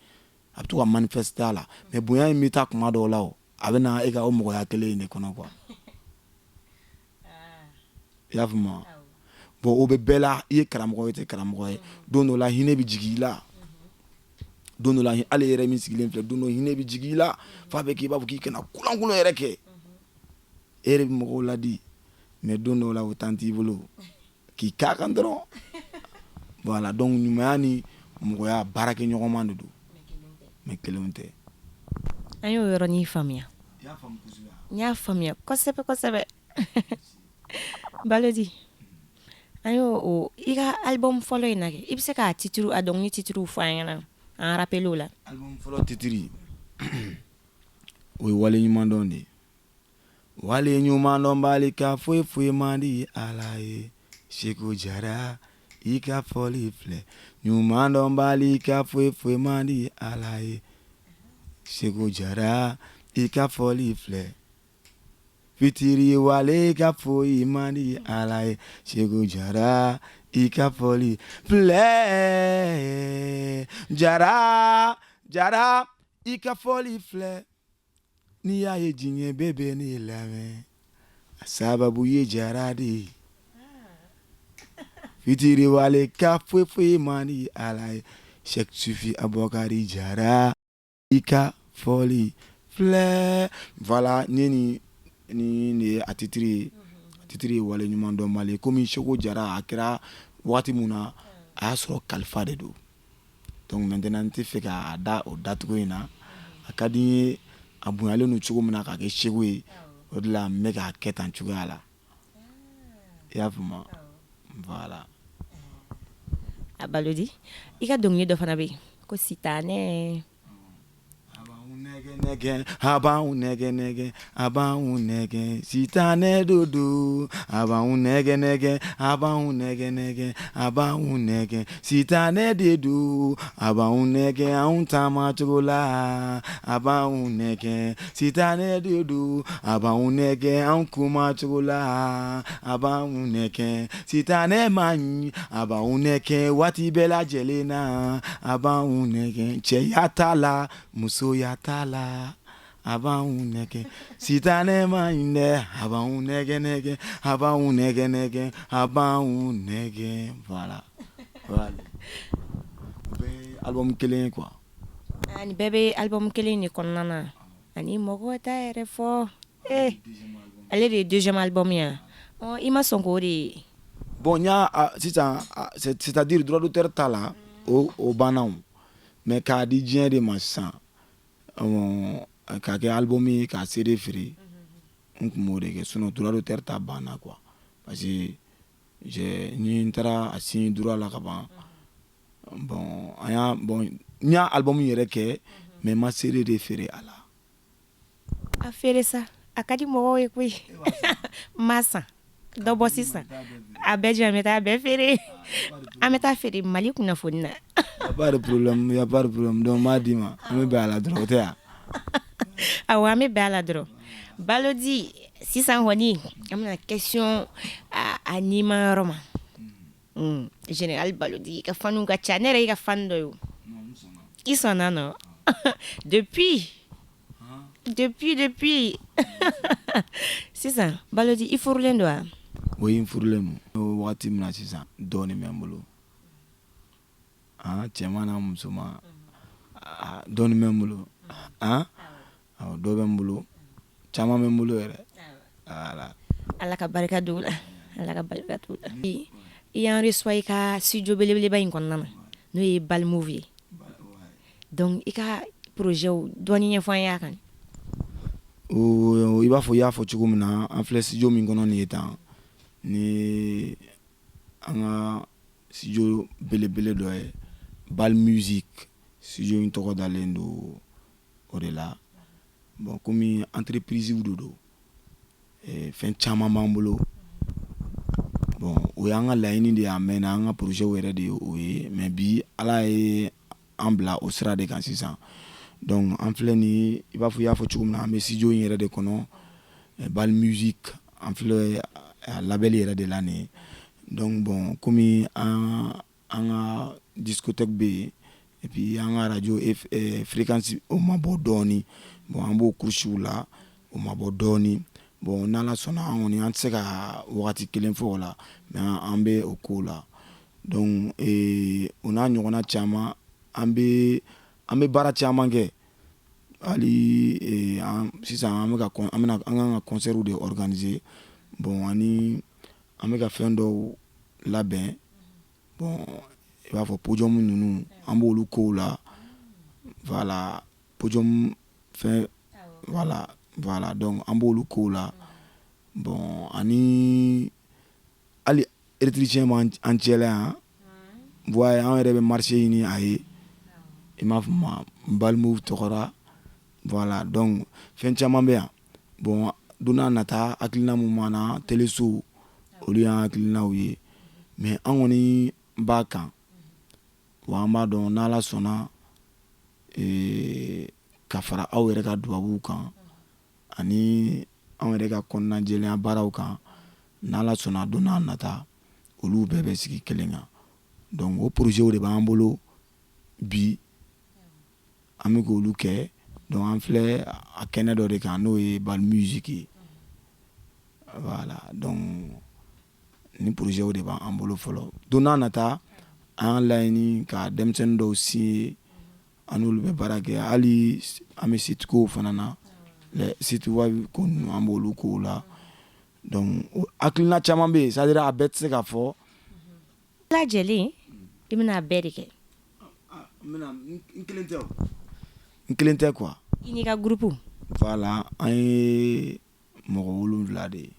a bɛ to ka manifester a la. Mais bonya in bɛ taa kuma dɔw la, o a bɛ na e ka o mɔgɔya kelen in de kɔnɔ quoi. I y'a faamu? Bon, o bɛ bɛɛ la. I ye karamɔgɔ ye, i tɛ karamɔgɔ ye, don dɔ la hinɛ bɛ jigin i la. Don dɔ la, hali e yɛrɛ min sigilen filɛ, don dɔ hinɛ bɛ jigin i la f'a bɛ k'i b'a fɔ k'i kana kulankolon yɛrɛ kɛ. E yɛrɛ bɛ mɔgɔw ladi, mais don dɔw la, o temps t'i bolo k'i k'a kan dɔrɔn. Voilà, donc ɲumanya ni mɔgɔya baarakɛ ɲɔgɔnma de don, mais kelenw tɛ. An y'o yɔrɔnin faamuya. N y'a faamuya kosɛbɛ kosɛbɛ. Balodi, an y'o o i ka album fɔlɔ in na kɛ, i bɛ se k'a titre, a dɔnkili titre fɔ an ɲɛna, an rappeler o la? Album fɔlɔ titre, o ye waleɲumandɔn de ye. Waleɲumandɔnbali ka foyi foyi man di Ala ye. Seko Jara, i ka fɔli filɛ. Ɲumandɔnbali ka foyi foyi man di Ala ye. Seko Jara, i ka fɔli filɛ. Fitiri wale ka foyi man di Ala ye. Seko Jara, i ka fɔli filɛ. Jara Jara, i ka fɔli filɛ. N'i y'a ye diɲɛ bɛɛ bɛ ne lamɛn, a sababu ye Jara de ye. Fitiri wale ka foyi foyi man di Ala ye. Cheikh Sufi Abubakari Jara, i ka fɔli filɛ. Voilà, ni nin ye a titre ye. A titre ye wale ɲuman dɔnbali. Komi Seko Jara, a kɛra waati mun na, a y'a sɔrɔ kalifa de don. Donc maintenant, n tɛ fɛ k'a da o dacogo in na. A ka di n ye, a bonyalen don cogo min na k'a kɛ Seko ye, o de la n bɛ k'a kɛ tan cogoya la. I y'a faamu? Voilà. A Balodi, i ka dɔnkili dɔ fana bɛ yen ko sitanɛ. A b'anw nɛgɛ nɛgɛ, a b'anw nɛgɛ nɛgɛ, a b'anw nɛgɛ, sitanɛ dodo. A b'anw nɛgɛ nɛgɛ, a b'anw nɛgɛ nɛgɛ, a b'anw nɛgɛ, sitanɛ de don. A b'anw nɛgɛ anw taamacogo la, a b'anw nɛgɛ, sitanɛ de don. A b'anw nɛgɛ anw kumacogo la, a b'anw nɛgɛ, sitanɛ man ɲi. A b'anw nɛgɛ waati bɛɛ lajɛlen na, a b'anw nɛgɛ, cɛya t'a la, musoya t'a la, a b'anw nɛgɛ, sitanɛ man ɲi dɛ. A b'anw nɛgɛ nɛgɛ, a b'anw nɛgɛ nɛgɛ, a b'anw nɛgɛ. Voilà, voilà, o bɛɛ ye album kelen ye quoi. Nin bɛɛ bɛ album kelen de kɔnɔna na. Ani mɔgɔ t'a yɛrɛ fɔ ale de ye deuxième album ye. I ma sɔn k'o de ye? Bon, n y'a sisan, c'est à dire droit d'auteur t'a la, o banna o. Mais k'a di diɲɛ de ma sisan, k'a kɛ album ye, k'a CD feere, n tun b'o de kɛ. Sinon droit d'auteur ta banna quoi, parce que ni n taara a signer droit la ka ban. Bon, an y'a, bon, n y'a album yɛrɛ kɛ, mais n ma CD de feere a la. A feere sa, a ka di mɔgɔw ye koyi. N ma san dɔ bɔ sisan, a bɛɛ jɛ, an bɛ taa bɛɛ feere, an bɛ taa feere Mali kunnafoni na. Y a pas de problème, y a pas de problème. Donc n b'a d'i ma, an bɛ bɛn a la dɔrɔn, o tɛ yan? Awɔ, an bɛ bɛn a la dɔrɔn. Balodi, sisan kɔni, an bɛna question a nima yɔrɔ ma. Général Balodi, i ka fanw ka ca. Ne yɛrɛ y'i ka fan dɔ ye o. I sɔnna nɔ depuis sisan. Balodi, i furulen don wa? Oui, n furulen don. Wagati min na sisan, dɔɔnin bɛ n bolo, cɛman n'a musoman, dɔɔnin bɛ n bolo, awɔ, dɔ bɛ n bolo, caman bɛ n bolo yɛrɛ, voilà. Ala ka barika don la, Ala ka barika don la. I y'an reçoit i ka studio belebeleba in kɔnɔna na, n'o ye Balmove ye. Donc i ka projet dɔɔni ɲɛfɔ an ye a kan. I b'a fɔ i y'a fɔ cogo min na, an filɛ studio min kɔnɔ nin ye tan ni. an ka studio belebele dɔ ye, Bal Music. Studio in tɔgɔ dalen don o de la. Bon, komi entreprise de don, fɛn caman b'an bolo. Bon, o y'an ka laɲini de ye, a mɛnna, an ka projet yɛrɛ de ye o ye. Mais bi, Ala ye an bila o sira de kan sisan. Donc an filɛ nin, i b'a fɔ i y'a fɔ cogo min na, an bɛ studio in yɛrɛ de kɔnɔ, Bal Music. An filɛ a label yɛrɛ de la nin ye. Donc bon, komi an ka discothèque bɛ yen, et puis an ka radio fréquence, o ma bɔ dɔɔni. Bon, an b'o courses la, o ma bɔ dɔɔni. Bon, n'Ala sɔnna, an kɔni an tɛ se ka wagati kelen fɔ o la, mais an bɛ o ko la. Donc o n'a ɲɔgɔnna caman, an bɛ baara caman kɛ. Hali sisan, an bɛ ka an bɛna an kan ka concert de organiser. Bon, ani an bɛ ka fɛn dɔw labɛn. Bon, i b'a fɔ podium ninnu, an b'olu kow la. Voilà, podium fɛn, voilà. Donc an b'olu kow la. Bon, ani hali électricien b'an cɛla yan. Ouais, an yɛrɛ bɛ marché ɲini a ye, i m'a faamu, Balmove tɔgɔra. Voilà, donc fɛn caman bɛ yan. Bon, don n'a nata, hakilina mun b'an na, téléso, olu y'an hakilinaw ye. Mais an kɔni b'a kan wa, an b'a dɔn n'Ala sɔnna, ka fara aw yɛrɛ ka dubabuw kan ani anw yɛrɛ ka kɔnɔnajɛlenya baaraw kan, n'Ala sɔnna, don n'a nata, olu bɛɛ bɛ sigi kelen kan. Donc o projet de b'an bolo bi, an bɛ k'olu kɛ. Donc an filɛ a kɛnɛ dɔ de kan, n'o ye Bal Music ye. Voilà, donc ni projet de b'an bolo fɔlɔ. Don n'a nata, an y'a laɲini ka denmisɛnnin dɔw signer, an n'olu bɛ baara kɛ. Hali an bɛ site kow fana na, site web ko ninnu, an b'olu kow la. Donc hakilina caman bɛ yen, c'est à dire a bɛɛ tɛ se ka fɔ. Lajɛlen, i bɛna a bɛɛ de kɛ? N bɛna, n kelen tɛ o, n kelen tɛ quoi. I n'i ka groupe. Voilà, an ye mɔgɔ 7 de ye.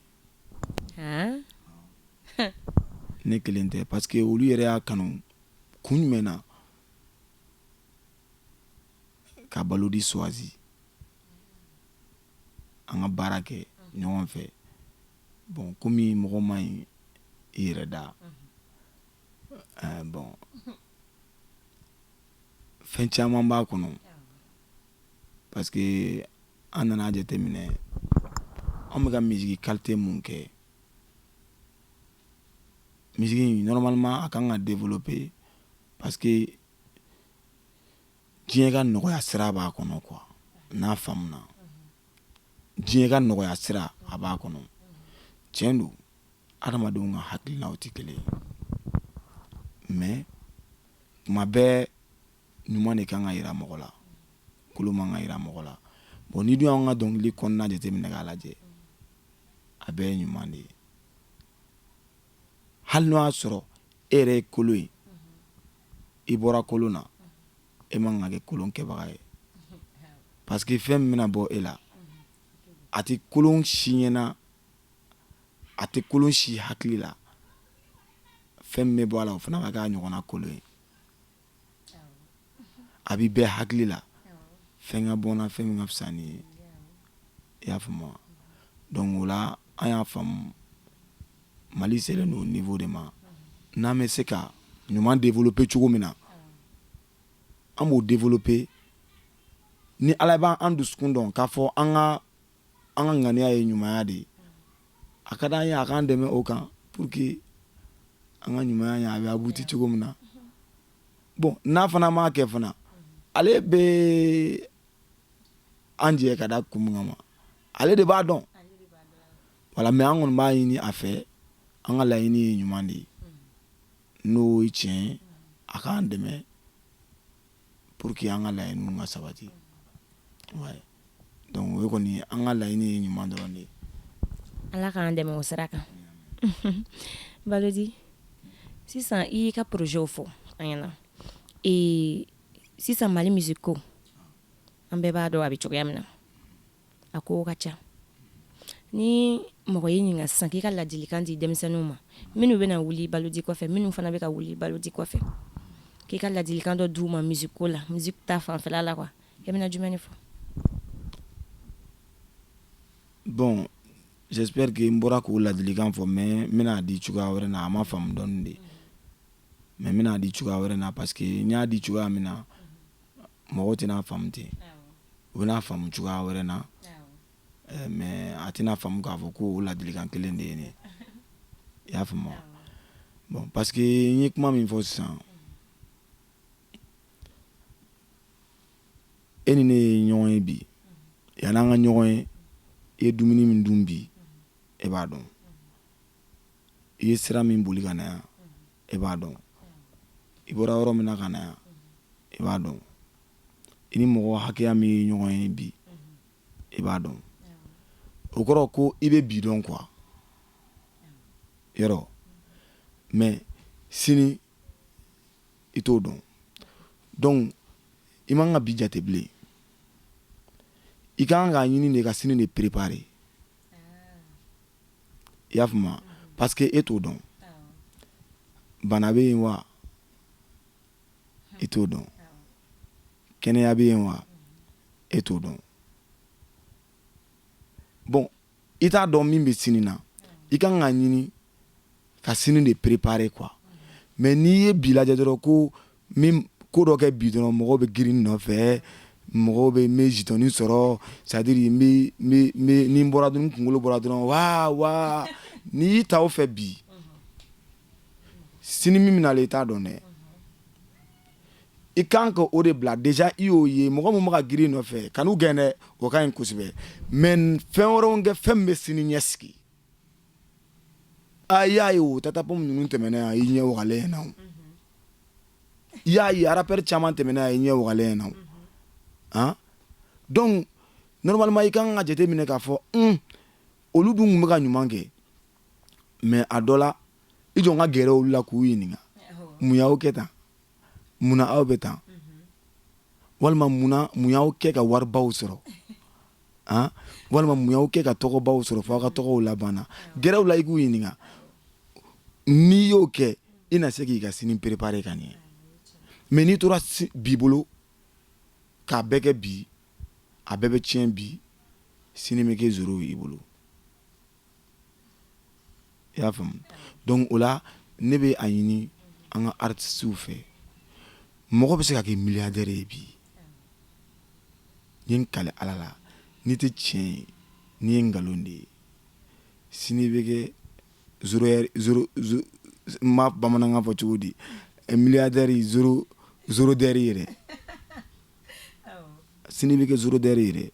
Ne kelen tɛ, parce que olu yɛrɛ y'a kanu kun jumɛn na ka Balodi choisi an ka baara kɛ ɲɔgɔn fɛ. Bon, komi mɔgɔ man ɲi i yɛrɛ da, bon, fɛn caman b'a kɔnɔ, parce que an nana jateminɛ, an bɛ ka musique qualité mun kɛ, musique in, normalement a kan ka développer, parce que diɲɛ ka nɔgɔya sira b'a kɔnɔ quoi. N'a faamuna, diɲɛ ka nɔgɔya sira a b'a kɔnɔ. Tiɲɛ don, adamadenw ka hakilinaw tɛ kelen ye, mais tuma bɛɛ ɲuman de kan ka yira mɔgɔ la, kolon man ka yira mɔgɔ la. Bon, n'i dun y'anw ka dɔnkili kɔnɔna jateminɛ k'a lajɛ, a bɛɛ ye ɲuman de ye. Hali n'o y'a sɔrɔ e yɛrɛ ye kolon ye, i bɔra kolon na, e man ka kɛ kolon kɛbaga ye, parce que fɛn min bɛna bɔ e la, a tɛ kolon si ɲɛna, a tɛ kolon si hakili la. Fɛn min bɛ bɔ a la, o fana ka k'a ɲɔgɔnna kolon ye. A bɛ bɛɛ hakili la, fɛn ka bɔ n na, fɛn min ka fisa nin ye, i y'a faamu wa? Donc o la, an y'a faamu, Mali selen don o niveau de ma. N'an bɛ se ka ɲuman développer cogo min na, an b'o développer. Ni Ala b'an dusukun dɔn k'a fɔ an ka ŋaniya ye ɲumanya de ye, a ka d'an ye a k'an dɛmɛ o kan, pour que an ka ɲumanya ye a bɛ abouti cogo min na. Bon, n'a fana m'a kɛ fana, ale bɛ an jɛ ka da kun min kama, ale de b'a dɔn. Voilà, mais an kɔni b'a ɲini a fɛ, an ka laɲini ye ɲuman de ye. N'o ye tiɲɛ ye, a k'an dɛmɛ pour que an ka laɲiniw ka sabati. Ouais, donc o ye kɔni an ka laɲini ye ɲuman dɔrɔn de ye. Ala k'an dɛmɛ o sira kan. Balodi, sisan i y'i ka projet fɔ an ɲɛna. Sisan Mali musique ko, an bɛɛ b'a dɔn a bɛ cogoya min na, a ko ka ca. Ni mɔgɔ y'i ɲininka sisan k'i ka ladilikan di denmisɛnninw ma minnu bɛna wuli Balodi kɔfɛ, minnu fana bɛ ka wuli Balodi kɔfɛ, k'i ka ladilikan dɔ d'u ma musique ko la, musique ta fanfɛla la quoi, e bɛna jumɛn de fɔ? Bon, j'espère que n bɔra k'o ladilikan fɔ, mais n bɛna di cogoya wɛrɛ na. A ma faamu dɔɔni de, mais n bɛna di cogoya wɛrɛ na, parce que n y'a di cogoya min na, mɔgɔw tɛna faamu ten, u bɛna faamu cogoya wɛrɛ na, mais a tɛna faamu k'a fɔ ko o ladilikan kelen de ye nin ye. I y'a faamu? Bon, parce que n ye kuma min fɔ sisan, e ni ne ye ɲɔgɔn ye bi, yan'an ka ɲɔgɔn ye, i ye dumuni min dun bi, e b'a dɔn. I ye sira min boli ka na yan, e b'a dɔn. I bɔra yɔrɔ min na ka na yan, i b'a dɔn. I ni mɔgɔ hakɛya min ye ɲɔgɔn ye bi, i b'a dɔn. O kɔrɔ ko i bɛ bi dɔn quoi, yɔrɔ. Mais sini i t'o dɔn. Donc i man ka bi jate bilen, i ka kan k'a ɲini de ka sini de préparer. I y'a faamu? Parce que e t'o dɔn. Bana bɛ yen wa, i t'o dɔn. Kɛnɛya bɛ yen wa, e t'o dɔn. Bon, i t'a dɔn min bɛ sini na, i kan k'a ɲini ka sini de préparer quoi. Mais n'i ye bi lajɛ dɔrɔn, ko min ko dɔ kɛ bi dɔrɔn, mɔgɔw bɛ girin nɔfɛ, mɔgɔw bɛ n bɛ jitɔni sɔrɔ, c'est à dire n bɛ n bɛ ni n bɔra dɔrɔn, n kunkolo bɔra dɔrɔn, waa waa. N'i y'i ta o fɛ bi, sini min bɛ nalen, i t'a dɔn dɛ. I kan ka o de bila déjà. I y'o ye, mɔgɔ min bɛ ka girin nɔfɛ, kan'u gɛn dɛ, o ka ɲi kosɛbɛ, mais fɛn wɛrɛw kɛ, fɛn min bɛ sini ɲɛsigi. A y'a ye, o Tata Pound ninnu tɛmɛna yan, i ɲɛ wagalen ɲɛna. O i y'a ye, rappeur caman tɛmɛna yan, i ɲɛ wagalen ɲɛna. O han, donc normalement i kan ka jate minɛ k'a fɔ olu dun tun bɛ ka ɲuman kɛ, mais a dɔ la, i jɔ n ka gɛrɛ olu la k'u ɲininka: mun y'aw kɛ tan? Munna aw bɛ tan? Walima munna, mun y'aw kɛ ka waribaw sɔrɔ han? Walima mun y'aw kɛ ka tɔgɔbaw sɔrɔ fo aw ka tɔgɔw labanna? Gɛrɛw la, i k'u ɲininka. N'i y'o kɛ, i na se k'i ka sini préparer ka ɲɛ. Mais n'i tora bi bolo k'a bɛɛ kɛ bi, a bɛɛ bɛ tiɲɛ bi, sini bɛ kɛ zéro i bolo. I y'a faamu? Donc o la, ne bɛ a ɲini an ka artistes fɛ, mɔgɔ bɛ se ka kɛ milliardaire ye bi. N ye n kali Ala la, n'i tɛ tiɲɛ ye, n'i ye nkalon de ye, sini bɛ kɛ zéro, zéro. N b'a bamanankan fɔ cogo di? Milliardaire zéro, zéro d'air ye dɛ. Sini bɛ kɛ zéro d'air ye dɛ.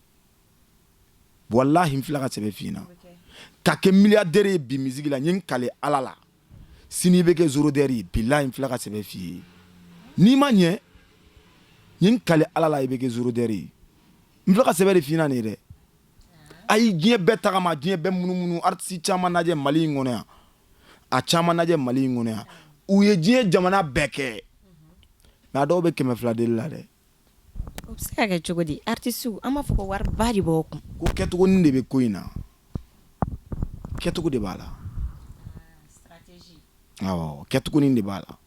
Walahi, n filɛ ka sɛbɛn f'i ɲɛna, ka kɛ milliardaire ye bi musique la, n ye n kali Ala la, sini bɛ kɛ zéro d'air ye. Bilahi, n filɛ ka sɛbɛn f'i ye, n'i ma ɲɛ, n ye n kali Ala la, i bɛ kɛ zéro d'air ye. N filɛ ka sɛbɛn de f'i ɲɛna nin ye dɛ. A ye diɲɛ bɛɛ tagama, diɲɛ bɛɛ munumunu, artiste caman lajɛ Mali in kɔnɔ yan, a caman lajɛ Mali in kɔnɔ yan, u ye diɲɛ jamana bɛɛ kɛ, mais a dɔw bɛ 200 deli la dɛ. O bɛ se ka kɛ cogo di? Artiste, an b'a fɔ ko wariba de b'aw kun. Ko kɛcogonin de bɛ ko in na, kɛcogo de b'a la. Awɔ, kɛcogonin de b'a la.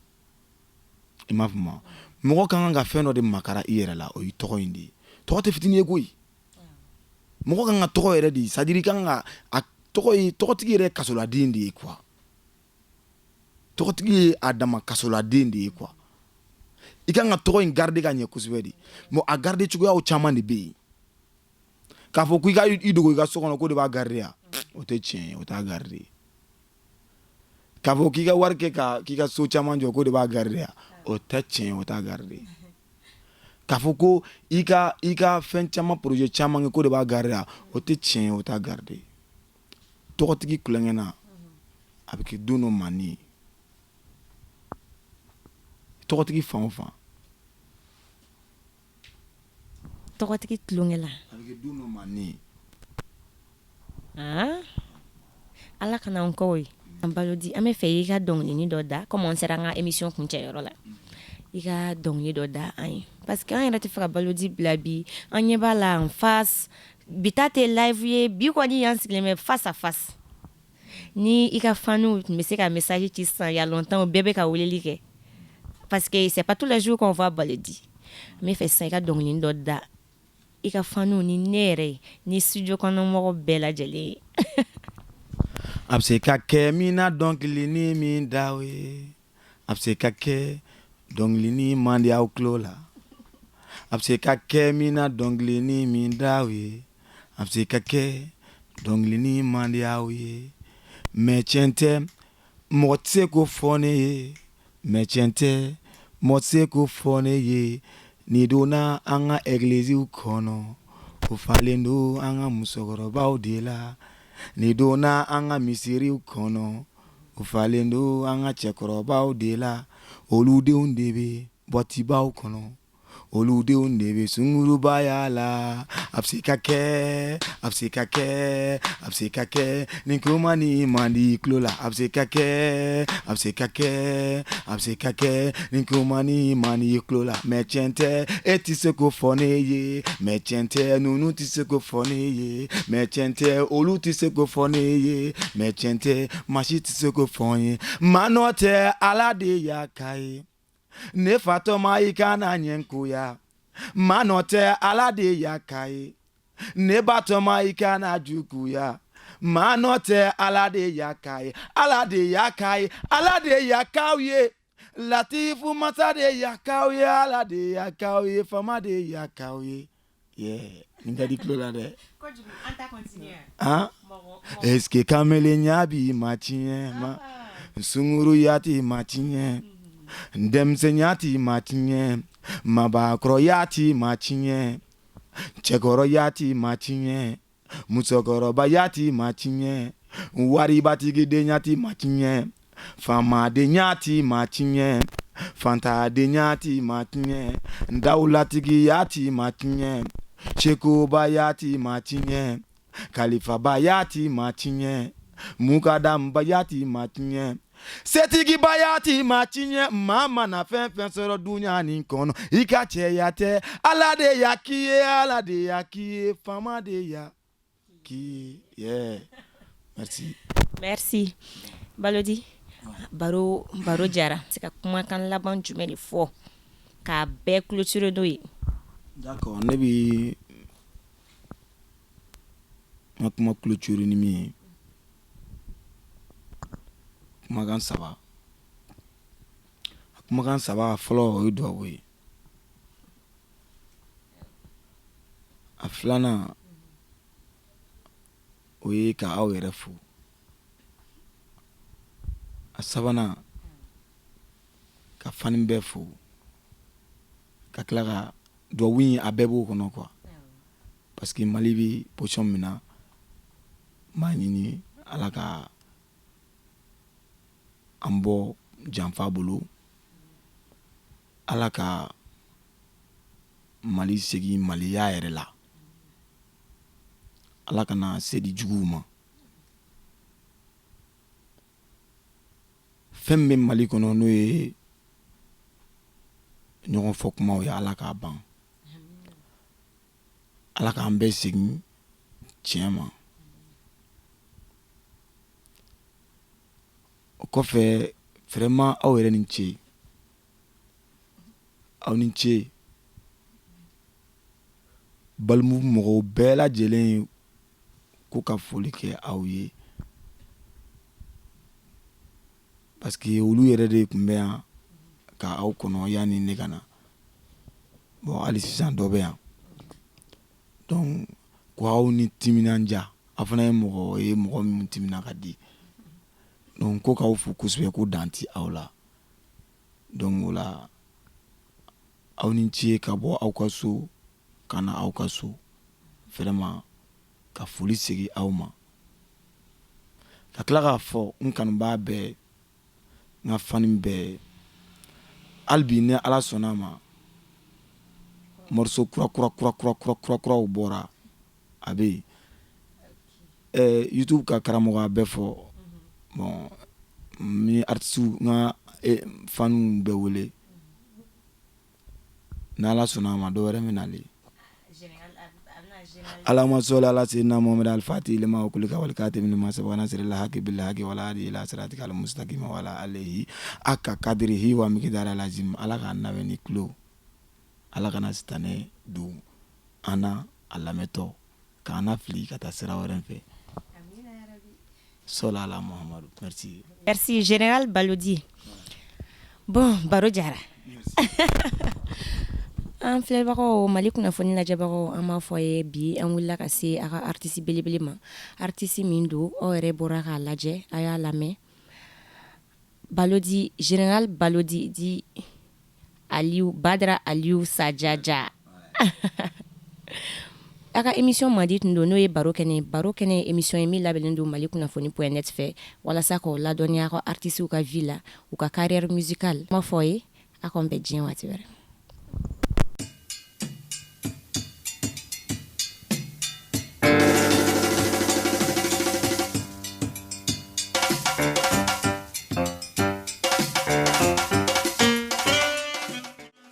I m'a faamu? Mɔgɔ ka kan ka fɛn dɔ de makara i yɛrɛ la, o y'i tɔgɔ in de ye. Tɔgɔ tɛ fitinin ye koyi. Mɔgɔ kan ka tɔgɔ yɛrɛ de, c'est à dire i kan ka a tɔgɔ ye, tɔgɔtigi yɛrɛ ye kasoladen de ye quoi. Tɔgɔtigi ye a dama kasoladen de ye quoi. I kan ka tɔgɔ in garder ka ɲɛ kosɛbɛ de. Bon, a garder cogoyaw caman de bɛ yen. K'a fɔ ko i ka i dogo i ka so kɔnɔ ko de b'a garder yan, o tɛ tiɲɛ ye, o t'a garder. K'a fɔ k'i ka wari kɛ ka k'i ka so caman jɔ ko de b'a garder yan, o tɛ tiɲɛ ye, o t'a garder. K'a fɔ ko i ka fɛn caman, projet caman kɛ ko de b'a garder yan, o tɛ tiɲɛ ye, o t'a garder. Tɔgɔtigi tulonkɛ na, a bɛ kɛ don dɔ mandi ye. Tɔgɔtigi fan o fan. Tɔgɔtigi tulonkɛ la, a bɛ kɛ don dɔ mandi ye. Ah, Ala kana an kɔ ye. Balodi, an bɛ fɛ i ka dɔnkilini dɔ da. Comme an sera an ka émission kuncɛyɔrɔ la, i ka dɔnkili dɔ da an ye, parce que an yɛrɛ tɛ fɛ ka Balodi bila bi. An ɲɛ b'a la en face. Bi ta tɛ live ye, bi kɔni yan sigilen bɛ face à face. Ni i ka fanw tun bɛ se ka message ci sisan, il y a longtemps bɛɛ bɛ ka weleli kɛ parce que c'est pas tous les jours qu'on voit Balodi. N bɛ fɛ sisan i ka dɔnkilinin dɔ da i ka fanw ni ne yɛrɛ ye ni studio kɔnɔmɔgɔ bɛɛ lajɛlen ye. A bɛ se ka kɛ min na dɔnkilinin min da aw ye, a bɛ se ka kɛ dɔnkilinin man di aw tulo la. A bɛ se ka kɛ min na dɔnkilinin min da aw ye, a bɛ se ka kɛ dɔnkilinin man di aw ye. Mais tiɲɛ tɛ, mɔgɔ tɛ se k'o fɔ ne ye. Mais tiɲɛ tɛ, mɔgɔ tɛ se k'o fɔ ne ye. N'i donna an ka egiliziw kɔnɔ, o falen don an ka musokɔrɔbaw de la. N'i donna an ka misiriw kɔnɔ, o falen don an ka cɛkɔrɔbaw de la. Olu denw de bɛ boîtebaw kɔnɔ, olu denw de bɛ sungurubaya la. A bɛ se ka kɛ, a bɛ se ka kɛ, a bɛ se ka kɛ nin kuma nin man di i tulo la. A bɛ se ka kɛ, a bɛ se ka kɛ, a bɛ se ka kɛ nin kuma nin man di i tulo la. Mais tiɲɛ tɛ, e tɛ se k'o fɔ ne ye. Mais tiɲɛ tɛ, ninnu tɛ se k'o fɔ ne ye. Mais tiɲɛ tɛ, olu tɛ se k'o fɔ ne ye. Mais tiɲɛ tɛ, maa si tɛ se k'o fɔ n ye. Maa nɔ tɛ, Ala de y'a k'a ye. Ne fatɔma, i kana ɲɛngoya. Maa nɔ tɛ, Ala de y'a k'a ye. Ne batɔma, i kana juguya. Maa nɔ tɛ, Ala de y'a k'a ye. Ala de y'a k'a ye, Ala de y'a k'aw ye. Latifu masa de y'a k'aw ye, Ala de y'a k'aw ye, faama de y'a k'aw ye. Yeah, nin ka di tulo la dɛ. Han, est-ce que kamelenya b'i ma tiɲɛ ma, sunguruya t'i ma tiɲɛ, denmisɛnya t'i ma tiɲɛ, mabakɔrɔya t'i ma tiɲɛ, cɛkɔrɔya t'i ma tiɲɛ, musokɔrɔbaya t'i ma tiɲɛ, waribatigidenya t'i ma tiɲɛ, faamadenya t'i ma tiɲɛ, fantadenya t'i ma tiɲɛ, dawulatigiya t'i ma tiɲɛ, sekobaya t'i ma tiɲɛ, kalifabaya t'i ma tiɲɛ, mukadambaya t'i ma tiɲɛ, setigibaya t'i ma tiɲɛ. Maa mana fɛn fɛn sɔrɔ dunya nin kɔnɔ, i ka cɛya tɛ, Ala de y'a k'i ye, Ala de y'a k'i ye, faama de y'a k'i ye. Yeah. Merci. Merci Balodi. Baro baro jara. Se ka kumakan laban jumɛn de fɔ k'a bɛɛ clôturer n'o ye? D'accord, ne bi n ka kuma clôturer ni min ye, kumakan saba. A kumakan saba fɔlɔ, o ye duwawu ye. A filanan, o ye ka aw yɛrɛ fo. A sabanan, ka fani bɛɛ fo, ka tila ka duwawu in, a bɛɛ b'o kɔnɔ quoi, parce que Mali bɛ position min na, n b'a ɲini Ala ka an bɔ janfa bolo, Ala ka Mali segin maliya yɛrɛ la, Ala kana se di juguw ma. Fɛn min bɛ Mali kɔnɔ, n'o ye ɲɔgɔn fɔ kumaw ye, Ala k'a ban. Ala k'an bɛɛ segin tiɲɛ ma. O kɔfɛ, vraiment, aw yɛrɛ ni ce, aw ni ce. Balimu mɔgɔw bɛɛ lajɛlen ko ka foli kɛ aw ye, parce que olu yɛrɛ de tun bɛ yan ka aw kɔnɔ yanni ne ka na. Bon, hali sisan dɔ bɛ yan. Donc ko aw ni timinanja, aw fana ye mɔgɔ ye, mɔgɔ min timina ka di. Donc ko k'aw fo kosɛbɛ, ko dan tɛ aw la. Donc o la, aw ni ce ka bɔ aw ka so ka na aw ka so, vraiment ka foli segin aw ma, ka tila k'a fɔ n kanubaa bɛɛ, n ka fani bɛɛ, hali bi ni Ala sɔnna a ma, morceau kura kura kura kura kura kura kuraw bɔra, a bɛ yen. YouTube ka karamɔgɔ a bɛɛ fɔ. Bon, n artiste, n ka fanw bɛɛ wele, n'Ala sɔnna a ma, dɔ wɛrɛ bɛ nalen. Allahumma salli ala sayyidina Muhammad al-Fatih lima ughliqa wal khatimi lima sabaqa nasiril haqqi bil haqqi wal hadi ila siratikal mustaqim wa ala alihi haqqa qadrihi wa miqdarihil azim. Ala k'an lamɛn ni tulo, Ala kana sitanɛ don an na a lamɛntɔ k'an lafili ka taa sira wɛrɛ fɛ. Sɔli ala Muhammadu. Merci. Merci Général Balodi. Bon, baro jara. An filɛbagaw, Mali kunnafoni lajɛbagaw, an b'a fɔ a ye bi an wulila ka se a ka artiste belebele ma, artiste min don, aw yɛrɛ bɔra k'a lajɛ, a y'a lamɛn, Balodi, Général Balodi dit Aliou Badara Aliou Sajaja. A ka émission mandi tun don, n'o ye baro kɛnɛ. Baro kɛnɛ ye émission ye min labɛnnen don Mali kunnafoni.net fɛ walasa k'aw ladɔnniya a ka artistes ka vie la, u ka carrière musicale. Kuma fɔ ye a k'an bɛn diɲɛ waati wɛrɛ.